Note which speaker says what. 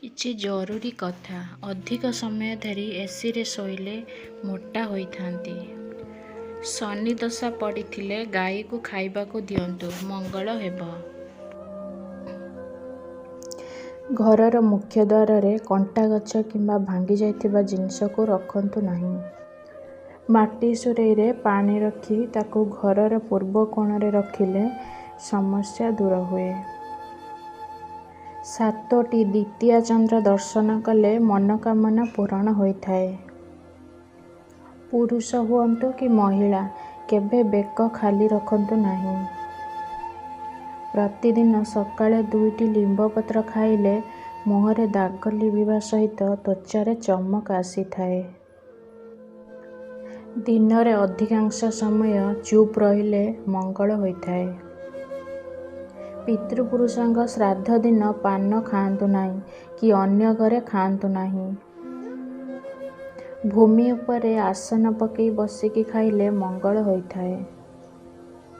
Speaker 1: କିଛି ଜରୁରୀ କଥା। ଅଧିକ ସମୟ ଧରି ଏସିରେ ଶୋଇଲେ ମୋଟା ହୋଇଥାନ୍ତି। ଶନି ଦଶା ପଡ଼ିଥିଲେ ଗାଈକୁ ଖାଇବାକୁ ଦିଅନ୍ତୁ, ମଙ୍ଗଳ ହେବ। ଘରର ମୁଖ୍ୟ ଦ୍ୱାରରେ କଣ୍ଟା ଗଛ କିମ୍ବା ଭାଙ୍ଗିଯାଇଥିବା ଜିନିଷକୁ ରଖନ୍ତୁ ନାହିଁ। ମାଟି ସୁରେଇରେ ପାଣି ରଖି ତାକୁ ଘରର ପୂର୍ବ କୋଣରେ ରଖିଲେ ସମସ୍ୟା ଦୂର ହୁଏ। ସାତୋଟି ଦ୍ୱିତୀୟା ଚନ୍ଦ୍ର ଦର୍ଶନ କଲେ ମନୋକାମନା ପୂରଣ ହୋଇଥାଏ। ପୁରୁଷ ହୁଅନ୍ତୁ କି ମହିଳା କେବେ ବେକ ଖାଲି ରଖନ୍ତୁ ନାହିଁ। ପ୍ରତିଦିନ ସକାଳେ 2ଟି ଲିମ୍ବ ପତ୍ର ଖାଇଲେ ମୁହଁରେ ଦାଗ ଲିଭିବା ସହିତ ତ୍ୱଚାରେ ଚମକ ଆସିଥାଏ। ଦିନରେ ଅଧିକାଂଶ ସମୟ ଚୁପ୍ ରହିଲେ ମଙ୍ଗଳ ହୋଇଥାଏ। ପିତୃପୁରୁଷଙ୍କ ଶ୍ରାଦ୍ଧ ଦିନ ପାନ ଖାଆନ୍ତୁ ନାହିଁ କି ଅନ୍ୟ ଘରେ ଖାଆନ୍ତୁ ନାହିଁ। ଭୂମି ଉପରେ ଆସନ ପକାଇ ବସିକି ଖାଇଲେ ମଙ୍ଗଳ ହୋଇଥାଏ।